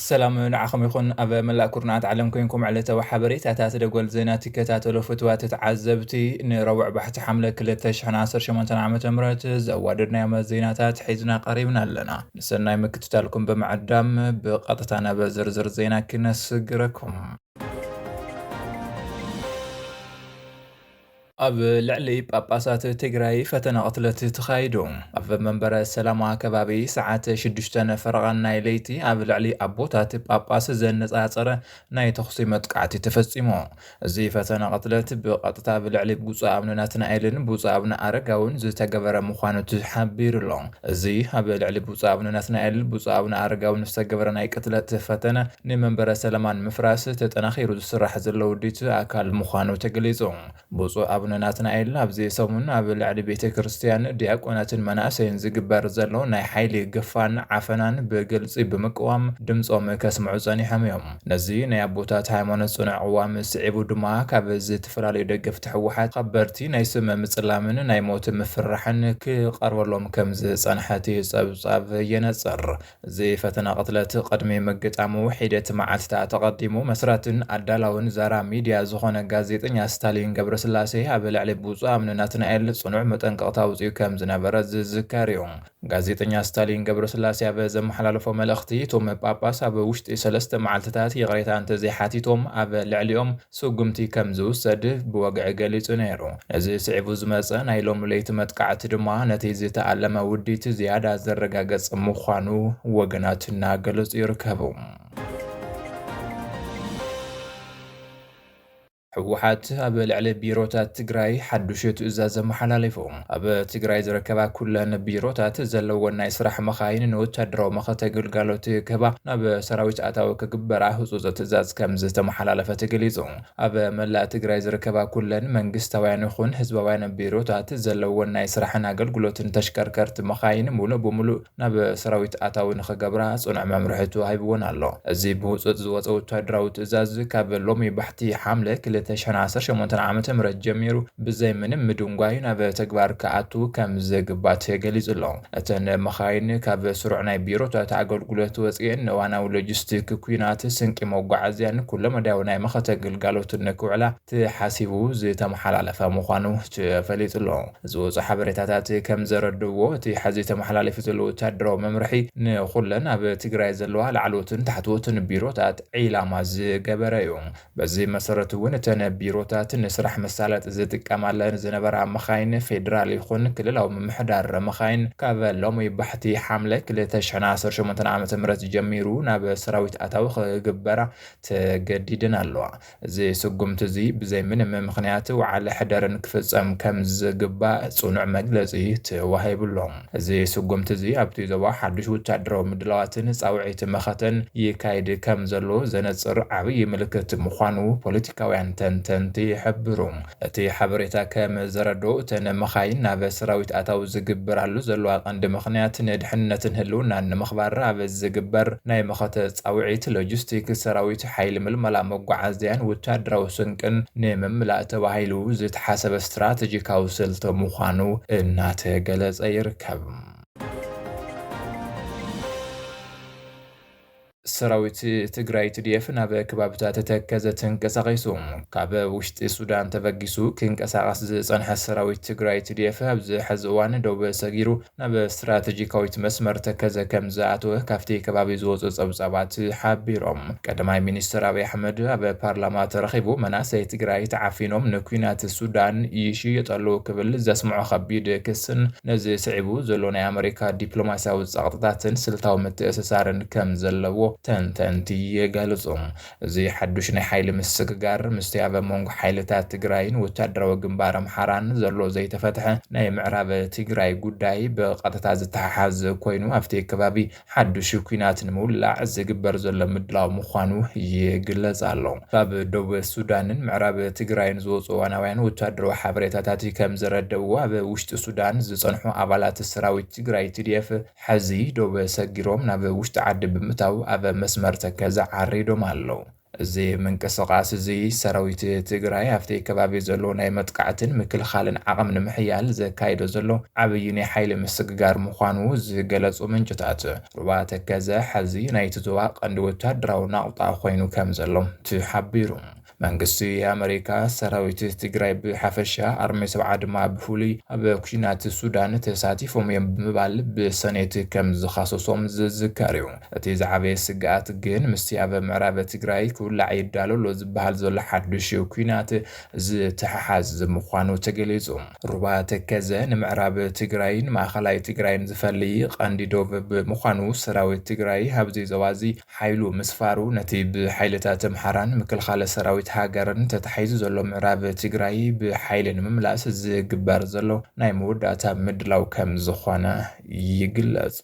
ሰላም ንዓኹም ይኹን። ኣብ መላእ ኩርናዓት ዓለም ኮይንኩም ዕለታዊ ሓበሬታታት ደጎል ዜና ትከታተሉ ፍትዋት ተዓዘብቲ፣ ንረቡዕ ባሕቲ ሓምለ ክልተ ሽሕን ዓሰርተ ሸሞንተን ዓመተ ምህረት ዘዋደድናዮም ዜናታት ሒዝና ቀሪብና ኣለና። ንሰናይ ምክትታልኩም ብምዕዳም ብቐጥታ ናብ ዝርዝር ዜና ክነስግረኩም። ኣብ ልዕሊ ጳጳሳት ትግራይ ፈተነ ቅትለት ተኻይዱ። ኣብ መንበረ ሰላማ ከባቢ ሰዓት ሽዱሽተ ፈረቓ ናይ ለይቲ ኣብ ልዕሊ ኣቦታት ጳጳስ ዘነጻጸረ ናይ ተኹሲ መጥቃዕቲ ተፈጺሙ። እዚ ፈተነ ቅትለት ብቐጥታ ኣብ ልዕሊ ብፁዕ ኣቡነ ናትናኤልን ብፁዕ ኣቡነ ኣረጋውን ዝተገበረ ምዃኑ ተሓቢሩ ኣሎ። እዚ ኣብ ልዕሊ ብፁዕ ኣቡነ ናትናኤል ብፁዕ ኣቡነ ኣረጋውን ዝተገበረ ናይ ቅትለት ፈተነ ንመንበረ ሰላማ ንምፍራስ ተጠናኺሩ ዝስራሕ ዘሎ ውዲት ኣካል ምዃኑ ተገሊጹ። ብፁዕ ኣቡነ ናትናኤል ኣብዚ ሰሙን ኣብ ልዕሊ ቤተ ክርስቲያን ዲያቆናትን መናእሰይን ዝግበር ዘሎ ናይ ሓይሊ ግፋን ዓፈናን ብግልጺ ብምቅዋም ድምጾም ከስምዑ ጸኒሖም እዮም። ነዚ ናይ ኣቦታት ሃይማኖት ጽኑዕ ቅዋም ስዒቡ ድማ ካብ ዝተፈላለዩ ደገፍቲ ህወሓት ከበድቲ ናይ ስም ምጽላምን ናይ ሞት ምፍርራሕን ክቐርበሎም ከም ዝጸንሐ እቲ ጸብጻብ የነጽር። እዚ ፈተነ ቅትለት ቅድሚ ምግጣሙ ሒደት መዓልትታት ኣቐዲሙ መስራትን ኣዳላውን ዛራ ሚድያ ዝኾነ ጋዜጠኛ ስታሊን ገብረስላሴ ኣብ ልዕሊ ብፁዕ ኣቡነ ናትናኤል ጽኑዕ መጠንቀቕታ ኣውጺኡ ከም ዝነበረ ዝዝከር እዩ። ጋዜጠኛ ስታሊን ገብረስላሴ ኣብ ዘመሓላለፎ መልእኽቲ፣ እቶም ጳጳስ ኣብ ውሽጢ ሰለስተ መዓልትታት ይቕሬታ እንተዘይሓቲቶም ኣብ ልዕሊኦም ስጉምቲ ከም ዝውሰድ ብወግዒ ገሊጹ ነይሩ። ነዚ ስዒቡ ዝመጸ ናይ ሎሚ ለይቲ መጥቃዕቲ ድማ ነቲ ዝተኣለመ ውዲት ዝያዳ ዘረጋገጸ ምዃኑ ወገናት እናገለጹ ይርከቡ። ህወሓት ኣብ ልዕሊ ቢሮታት ትግራይ ሓዱሽ ትእዛዝ ኣመሓላሊፉ። ኣብ ትግራይ ዝርከባ ኩለን ቢሮታት ዘለወን ናይ ስራሕ መኻይን ንወታደራዊ መኸተ ግልጋሎት ክህባ ናብ ሰራዊት ኣታዊ ክግበራ ህጹጽ ትእዛዝ ከም ዝተመሓላለፈ ተገሊጹ። ኣብ መላእ ትግራይ ዝርከባ ኩለን መንግስታውያን ይኹን ህዝባውያን ቢሮታት ዘለወን ናይ ስራሕን ኣገልግሎትን ተሽከርከርቲ መኻይን ሙሉእ ብሙሉእ ናብ ሰራዊት ኣታዊ ንኽገብራ ጽኑዕ መምርሒ ተዋሂብወን ኣሎ። እዚ ብህጹጽ ዝወጸ ወታደራዊ ትእዛዝ ካብ ሎሚ ባሕቲ ሓምለ ክልተ ሽሕን ዓሰርተ ሸሞንተን ዓመተ ምህረት ጀሚሩ ብዘይ ምንም ምድንጓይ ናብ ተግባር ክኣቱ ከም ዝግባእ ተገሊጹ ኣሎ። እተን መኻይን ካብ ስሩዕ ናይ ቢሮታት ኣገልግሎት ወጺኤን ንእዋናዊ ሎጂስቲክ ኩናት፣ ስንቂ መጓዓዝያን ኩለመዳያዊ ናይ መኸተ ግልጋሎትን ክውዕላ ተሓሲቡ ዝተመሓላለፈ ምዃኑ ተፈሊጡ ኣሎ። ዝወፁ ሓበሬታታት ከም ዘረድእዎ፣ እቲ ሕዚ ተመሓላሊፉ ዘሎ ወታደራዊ መምርሒ ንኹለን ኣብ ትግራይ ዘለዋ ላዕለዎትን ታሕተዎትን ቢሮታት ዒላማ ዝገበረ እዩ። በዚ መሰረት እውን እተን ቢሮታት ንስራሕ መሳለጢ ዝጥቀማለን ዝነበራ መኻይን ፌዴራል ይኹን ክልላዊ ምምሕዳር መኻይን ካብ ሎሚ ባሕቲ ሓምለ ክልተ ሽሕን ዓሰርተ ሸሞንተን ዓመተ ምህረት ጀሚሩ ናብ ሰራዊት ኣታዊ ክግበራ ተገዲደን ኣለዋ። እዚ ስጉምቲ እዚ ብዘይ ምንም ምኽንያት ውዓለ ሕደርን ክፍጸም ከም ዝግባእ ጽኑዕ መግለጺ ተዋሂቡ ኣሎ። እዚ ስጉምቲ እዚ ኣብቲ ዞባ ሓድሽ ወታደራዊ ምድላዋትን ጻውዒት መኸተን ይካየድ ከም ዘሎ ዘነጽር ዓብዪ ምልክት ምዃኑ ፖለቲካውያን ተንተንቲ ይሕብሩ። እቲ ሓበሬታ ከም ዘረድኦ፣ እተን መኻይን ናብ ሰራዊት ኣታዊ ዝግበራሉ ዘለዋ ቀንዲ ምኽንያት ንድሕንነትን ህልውናን ንምኽባር ኣብ ዝግበር ናይ መኸተ ጻውዒት ሎጂስቲክ ሰራዊት ሓይሊ ምልመላ መጓዓዝያን ወታደራዊ ስንቅን ንምምላእ ተባሂሉ ዝተሓሰበ ስትራቴጂካዊ ስልቲ ምዃኑ እናተገለጸ ይርከብ። ሰራዊት ትግራይ ቲ ዲ ኤፍ ናብ ከባብታት ተከዘ ተንቀሳቒሱ። ካብ ውሽጢ ሱዳን ተበጊሱ ክንቀሳቐስ ዝጸንሐ ሰራዊት ትግራይ ቲ ዲ ኤፍ ኣብዚ ሕዚ እዋን ደቡብ ሰጊሩ ናብ ስትራቴጂካዊት መስመር ተከዘ ከም ዝኣተወ ካብቲ ከባቢ ዝወፁ ጸብጻባት ሓቢሮም። ቀዳማይ ሚኒስትር ኣብይ ኣሕመድ ኣብ ፓርላማ ተረኺቡ መናእሰይ ትግራይ ተዓፊኖም ንኲናት ሱዳን ይሽየጡ ኣለዉ ክብል ዘስምዖ ከቢድ ክስን ነዚ ስዒቡ ዘሎ ናይ ኣመሪካ ዲፕሎማሲያዊ ጸቕጥታትን ስልታዊ ምትእስሳርን ከም ዘለዎ ተንተንቲ ይገልጹ። እዚ ሓዱሽ ናይ ሓይሊ ምስግጋር ምስቲ ኣብ መንጎ ሓይልታት ትግራይን ወታደራዊ ግንባር ኣምሓራን ዘሎ ዘይተፈትሐ ናይ ምዕራብ ትግራይ ጉዳይ ብቐጥታ ዝተሓሓዝ ኮይኑ ኣብቲ ከባቢ ሓዱሽ ኲናት ንምውላዕ ዝግበር ዘሎ ምድላው ምዃኑ ይግለጽ ኣሎ። ካብ ደቡብ ሱዳንን ምዕራብ ትግራይን ዝወፁ እዋናውያን ወታደራዊ ሓበሬታታት ከም ዘረደእዎ፣ ኣብ ውሽጢ ሱዳን ዝጸንሑ ኣባላት ሰራዊት ትግራይ ቲ ዲ ኤፍ ሕዚ ዶብ ሰጊሮም ናብ ውሽጢ ዓዲ ብምእታው ኣብ መስመር ተከዘ ዓሪዶም ኣለዉ። እዚ ምንቅስቓስ እዚ ሰራዊት ትግራይ ኣብቲ ከባቢ ዘሎ ናይ መጥቃዕትን ምክልኻልን ዓቕም ንምሕያል ዘካይዶ ዘሎ ዓብዪ ናይ ሓይሊ ምስግጋር ምዃኑ ዝገለጹ ምንጭታት፣ ሩባ ተከዘ ሕዚ ናይቲ ዞባ ቀንዲ ወታደራዊ ናቕጣ ኮይኑ ከም ዘሎ ተሓቢሩ። መንግስቲ ኣመሪካ ሰራዊት ትግራይ ብሓፈሻ ኣርሚ ሰብዓ ድማ ብፍሉይ ኣብ ኩናት ሱዳን ተሳቲፎም እዮም ብምባል ብሰኔት ከም ዝኻሰሶም ዝዝከር እዩ። እቲ ዝዓበየ ስግኣት ግን ምስቲ ኣብ ምዕራብ ትግራይ ክውላዕ ይዳሎ ኣሎ ዝበሃል ዘሎ ሓዱሽ ኩናት ዝተሓሓዝ ምዃኑ ተገሊጹ። ሩባ ተከዘ ንምዕራብ ትግራይን ማእኸላይ ትግራይን ዝፈሊ ቀንዲ ዶብ ብምዃኑ ሰራዊት ትግራይ ኣብዚ ዞባ እዚ ሓይሉ ምስፋሩ ነቲ ብሓይልታት ኣምሓራን ምክልኻል ሰራዊት ሃገርን ተታሒዙ ዘሎ ምዕራብ ትግራይ ብሓይሊ ንምምላስ ዝግበር ዘሎ ናይ መወዳእታ ምድላው ከም ዝኾነ ይግለጽ።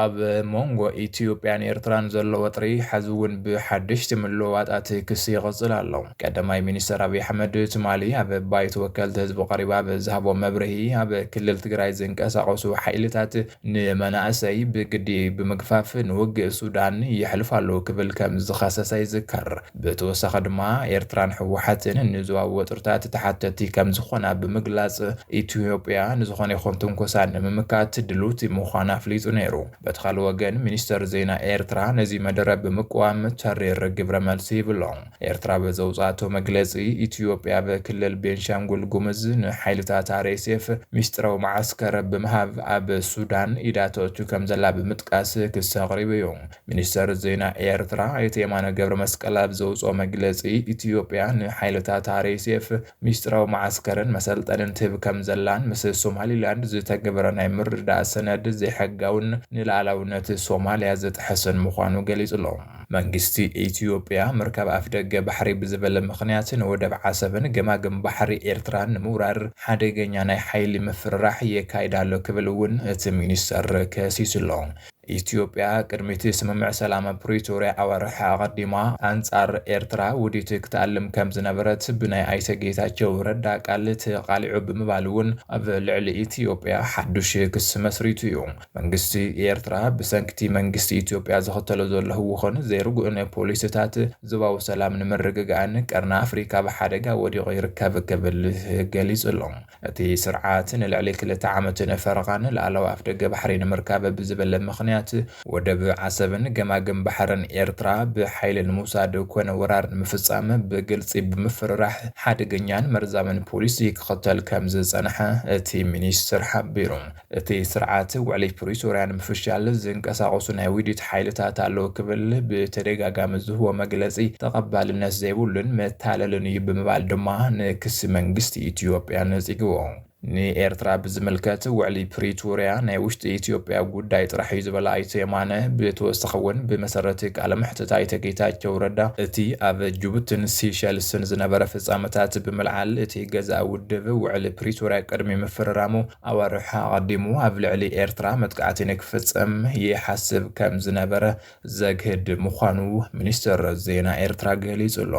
ኣብ መንጎ ኢትዮጵያን ኤርትራን ዘሎ ወጥሪ ሐዚ እውን ብሓደሽቲ ምልውዋጣት ክሲ ይቕጽል ኣሎ። ቀዳማይ ሚኒስትር ኣብይ ኣሕመድ ትማሊ ኣብ ባይቶ ወከልቲ ህዝቢ ቀሪባ ብዝሃቦ መብርሂ፣ ኣብ ክልል ትግራይ ዝንቀሳቐሱ ሓይልታት ንመናእሰይ ብግዲ ብምግፋፍ ንውግእ ሱዳን የሕልፉ ኣለዉ ክብል ከም ዝኸሰሰ ይዝከር። ብተወሳኺ ድማ ኤርትራን ህወሓትን ንዞባዊ ወጥርታት ተሓተቲ ከም ዝኾና ብምግላጽ፣ ኢትዮጵያ ንዝኾነ ይኹን ትንኮሳ ንምምካት ድልውቲ ምዃና ኣፍሊጡ ነይሩ። በቲ ካልእ ወገን ሚኒስተር ዜና ኤርትራ ነዚ መደረ ብምቅዋም ተሪር ግብረ መልሲ ይብሎ። ኤርትራ በዘውጻእቶ መግለጺ፣ ኢትዮጵያ ኣብ ክልል ቤንሻንጉል ጉምዝ ንሓይልታት ኣርኤስኤፍ ሚስጥራዊ መዓስከር ብምሃብ ኣብ ሱዳን ኢዳ ተእቱ ከም ዘላ ብምጥቃስ ክሲ ኣቕሪቡ እዩ። ሚኒስተር ዜና ኤርትራ ኣይተ የማነ ገብረ መስቀል ኣብ ዘውጽኦ መግለጺ፣ ኢትዮጵያ ንሓይልታት ኣርኤስኤፍ ሚስጥራዊ መዓስከርን መሰልጠንን ትህብ ከም ዘላን ምስ ሶማሊላንድ ዝተገበረ ናይ ምርድዳእ ሰነድ ዘይሕጋውን ንልኣላውነት ሶማልያ ዝጥሕስን ምዃኑ ገሊጹ ኣሎ። መንግስቲ ኢትዮጵያ ምርካብ ኣፍደገ ባሕሪ ብዝበለ ምኽንያት ንወደብ ዓሰብን ገማግም ባሕሪ ኤርትራን ንምውራር ሓደገኛ ናይ ሓይሊ ምፍርራሕ የካይድ ኣሎ ክብል እውን እቲ ሚኒስተር ከሲሱ ኣሎ። ኢትዮጵያ ቅድሚ እቲ ስምምዕ ሰላም ፕሪቶርያ ኣዋርሕ ኣቐዲማ ኣንጻር ኤርትራ ውዲት ክትኣልም ከም ዝነበረት ብናይ ኣይተ ጌታቸው ረዳ ቃል ተቓሊዑ ብምባል እውን ኣብ ልዕሊ ኢትዮጵያ ሓዱሽ ክሲ መስሪቱ እዩ። መንግስቲ ኤርትራ ብሰንክቲ መንግስቲ ኢትዮጵያ ዝኽተሎ ዘሎ ህውኽን ዘይርጉእን ፖሊሲታት ዞባዊ ሰላም ንምርግጋእን ቀርኒ ኣፍሪካ ኣብ ሓደጋ ወዲቑ ይርከብ ክብል ገሊጹ ኣሎ። እቲ ስርዓት ንልዕሊ ክልተ ዓመትን ፈረቓን ልኣላዊ ኣፍደገ ባሕሪ ንምርካብ ብዝበለ ምኽንያት ወደብ ዓሰብን ገማግም ባሕርን ኤርትራ ብሓይሊ ንምውሳድ ኮነ ወራር ንምፍጻም ብግልጺ ብምፍርራሕ ሓደገኛን መርዛምን ፖሊሲ ክኽተል ከም ዝጸንሐ እቲ ሚኒስትር ሓቢሩ። እቲ ስርዓት ውዕሊ ፕሪቶርያ ንምፍሻል ዝንቀሳቐሱ ናይ ውዲት ሓይልታት ኣለዉ ክብል ብተደጋጋሚ ዝህቦ መግለጺ ተቐባልነት ዘይብሉን መታለልን እዩ ብምባል ድማ ንክሲ መንግስቲ ኢትዮጵያ ነጺግዎ። ንኤርትራ ብዝምልከት ውዕሊ ፕሪቶርያ ናይ ውሽጢ ኢትዮጵያ ጉዳይ ጥራሕ እዩ ዝበለ ኣይተ የማነ፣ ብተወሳኺ እውን ብመሰረት ቃለ መሕትት ኣይተ ጌታቸው ረዳ እቲ ኣብ ጅቡትን ሲሸልስን ዝነበረ ፍጻመታት ብምልዓል እቲ ገዛኢ ውድብ ውዕሊ ፕሪቶርያ ቅድሚ ምፍርራሙ ኣዋርሕ ኣቐዲሙ ኣብ ልዕሊ ኤርትራ መጥቃዕቲ ንክፍጽም ይሓስብ ከም ዝነበረ ዘግህድ ምዃኑ ሚኒስትር ዜና ኤርትራ ገሊጹ ኣሎ።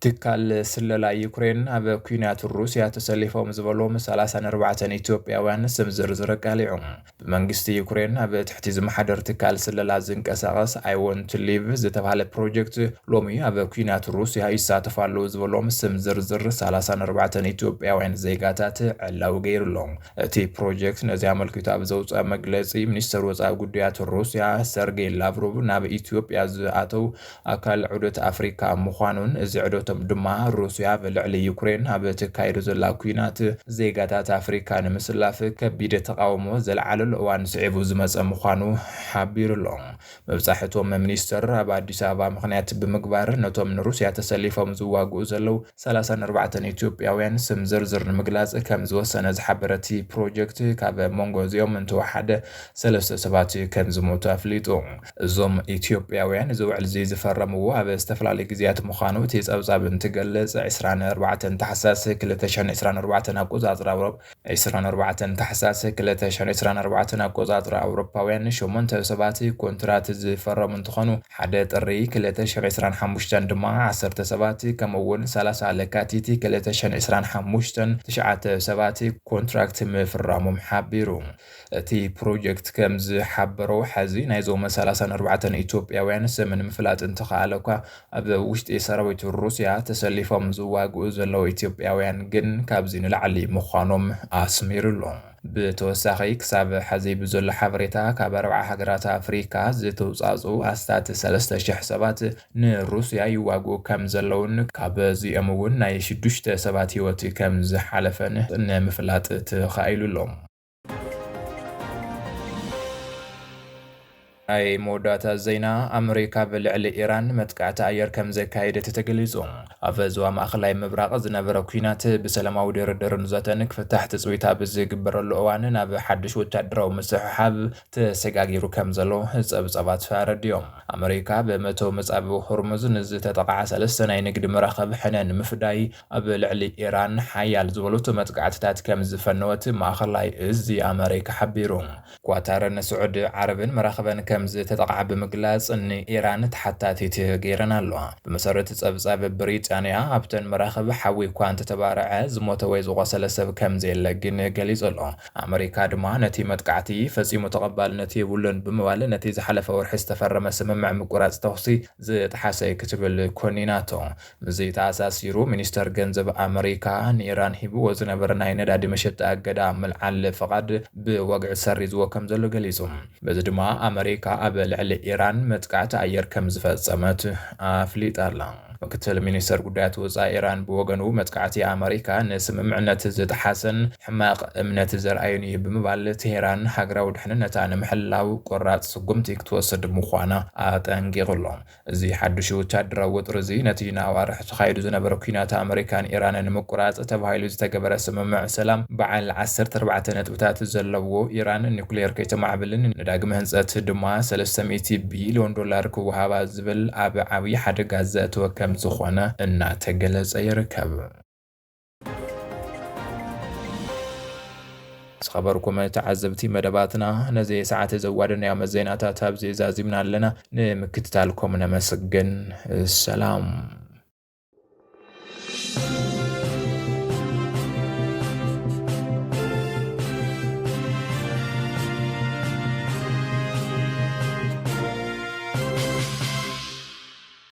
ትካል ስለላ ዩክሬን ኣብ ኲናት ሩስያ ተሰሊፎም ዝበሎም ሰላሳን ኣርባዕተን ኢትዮጵያውያን ስም ዝርዝር ኣቃሊዑ። ብመንግስቲ ዩክሬን ኣብ ትሕቲ ዝመሓደር ትካል ስለላ ዝንቀሳቐስ I Want to Live ዝተባህለ ፕሮጀክት ሎሚ ኣብ ኲናት ሩስያ ይሳተፉ ኣለዉ ዝበሎም ስም ዝርዝር ሰላሳን ኣርባዕተን ኢትዮጵያውያን ዜጋታት ዕላዊ ገይሩ ኣሎ። እቲ ፕሮጀክት ነዚ ኣመልኪቱ ኣብ ዘውፅአ መግለፂ፣ ሚኒስተር ወፃኢ ጉዳያት ሩስያ ሰርጌይ ላቭሮቭ ናብ ኢትዮጵያ ዝኣተው ኣካል ዑደት ኣፍሪካ ምዃኑን፣ እዚ ዑደቶም ድማ ሩስያ ኣብ ልዕሊ ዩክሬን ኣብ ትካየዶ ዘላ ኲናት ዜጋታት ኣፍሪካ ንምስላፍ ከቢድ ተቃውሞ ዘልዓለሉ እዋን ስዒቡ ዝመፀ ምዃኑ ሓቢሩ ኣሎ። መብጻሕቶም ሚኒስተር ኣብ ኣዲስ ኣበባ ምኽንያት ብምግባር፣ ነቶም ንሩስያ ተሰሊፎም ዝዋግኡ ዘለዉ ሰላሳን ኣርባዕተን ኢትዮጵያውያን ስም ዝርዝር ንምግላጽ ከም ዝወሰነ ዝሓበረ እቲ ፕሮጀክት፣ ካብ መንጎ እዚኦም እንተወሓደ ሰለስተ ሰባት ከም ዝሞቱ ኣፍሊጡ። እዞም ኢትዮጵያውያን እዚ ውዕል እዚ ዝፈረምዎ ኣብ ዝተፈላለዩ ግዜያት ምዃኑ እቲ ጸብጻብ እንትገልጽ፣ ዕስራን ኣርባዕተን ታሕሳስ ክልተ ሽሕን ዕስራን ኣርባዕተን ኣቆጻጽራ ኣውሮፓ፣ ዕስራን ኣርባዕተን ታሕሳስ ክልተ ሽሕን ዕስራን ኣርባዕተን ኣቆጻጽራ ኣውሮፓውያን፣ ሸሞንተ ሰባት ኮንትራት ዝፈረሙ እንትኾኑ፣ ሓደ ጥሪ ክልተ ሽሕን ዕስራን ሓሙሽተን ድማ ዓሰርተ ሰባት፣ ከምኡ እውን ሰላሳ ለካቲት ክልተ ሽሕን ዕስራን ሓሙሽተን ትሽዓተ ሰባት ኮንትራክት ምፍራሞም ሓቢሩ። እቲ ፕሮጀክት ከም ዝሓበሮ፣ ሕዚ ናይዞም ሰላሳን ኣርባዕተን ኢትዮጵያውያን ስም ንምፍላጥ እንተኸኣለ እኳ፣ ኣብ ውሽጢ ሰራዊት ሩስያ ተሰሊፎም ዝዋግኡ ዘለዉ ኢትዮጵያውያን ግን ካብዚ ንላዕሊ ምዃኖም ኣስሚሩ ኣሎ። ብተወሳኺ፣ ክሳብ ሕዚ ብዘሎ ሓበሬታ፣ ካብ ኣርብዓ ሃገራት ኣፍሪካ ዝተውፃፁ ኣስታት ሰለስተ ሽሕ ሰባት ንሩስያ ይዋግኡ ከም ዘለውን፣ ካብዚኦም እውን ናይ ሽዱሽተ ሰባት ህይወት ከም ዝሓለፈን ንምፍላጥ ተኻኢሉ ኣሎ። ናይ መወዳእታ ዜና፣ ኣመሪካ ብልዕሊ ኢራን መጥቃዕቲ ኣየር ከም ዘካየደት ተገሊጹ። ኣብ ዞባ ማእኸላይ ምብራቕ ዝነበረ ኲናት ብሰላማዊ ድርድርን ዘተን ክፍታሕ ትጽቢት ኣብ ዝግበረሉ እዋን፣ ናብ ሓድሽ ወታደራዊ ምስሕሓብ ተሰጋጊሩ ከም ዘሎ ጸብጻባት ኣረዲኦም። ኣመሪካ ብመእተዊ መጻብብ ሆርሙዝ ንዝተጠቕዓ ሰለስተ ናይ ንግዲ መራኸብ ሕነ ንምፍዳይ ኣብ ልዕሊ ኢራን ሓያል ዝበሉት መጥቃዕትታት ከም ዝፈነወት ማእኸላይ እዚ ኣመሪካ ሓቢሩ። ኳታርን ስዑዲ ዓረብን መራኽበን ከም ዝተጠቕዓ ብምግላጽ፣ ንኢራን ተሓታቲት ገይረን ኣለዋ። ብመሰረት ጸብጻብ ብሪጣንያ፣ ኣብተን መራኽብ ሓዊ እኳ እንተተባረዐ፣ ዝሞተ ወይ ዝቖሰለ ሰብ ከም ዘየለ ግን ገሊጹ ኣሎ። ኣመሪካ ድማ ነቲ መጥቃዕቲ ፈጺሙ ተቐባልነት የብሉን ብምባል፣ ነቲ ዝሓለፈ ወርሒ ዝተፈረመ ስምምዕ ምቁራጽ ተኹሲ ዝጠሓሰ እዩ ክትብል ኮኒናቶ። ምስዚ ተኣሳሲሩ፣ ሚኒስተር ገንዘብ ኣመሪካ ንኢራን ሂብዎ ዝነበረ ናይ ነዳዲ መሸጣ እገዳ ምልዓል ፍቓድ ብወግዒ ሰሪዝዎ ከም ዘሎ ገሊጹ። በዚ ድማ ኣመሪካ ኣብ ልዕሊ ኢራን መጥቃዕቲ ኣየር ከም ዝፈጸመት ኣፍሊጣ ኣላ። ምክትል ሚኒስተር ጉዳያት ወጻኢ ኢራን ብወገኑ፣ መጥቃዕቲ ኣመሪካ ንስምምዕነት ዝጠሓሰን ሕማቕ እምነት ዘርኣዩን እዩ ብምባል፣ ቴሄራን ሃገራዊ ድሕንነታ ንምሕላው ቆራጽ ስጉምቲ ክትወስድ ምዃና ኣጠንቂቑ ኣሎ። እዚ ሓድሽ ወታደራዊ ወጥሪ እዚ፣ ነቲ ንኣዋርሕ ተኻይዱ ዝነበረ ኲናት ኣመሪካን ኢራንን ንምቁራጽ ተባሂሉ ዝተገበረ ስምምዕ ሰላም፣ በዓል ዓሰርተ ኣርባዕተ ነጥብታት ዘለዎ፣ ኢራን ኒኩሌር ከይተማዕብልን ንዳግመ ህንጸት ድማ ሰለስተ ሚእቲ ቢልዮን ዶላር ክወሃባ ዝብል ኣብ ዓብዪ ሓደጋ ዘእተወ ከም ዝኾነ እናተገለጸ ይርከብ። ዝኸበርኩም ተዓዘብቲ መደባትና፣ ነዚ ሰዓት ዘዋደናዮም ዜናታት ኣብዚ ዛዚምና ኣለና። ንምክትታልኩም ነመስግን። ሰላም።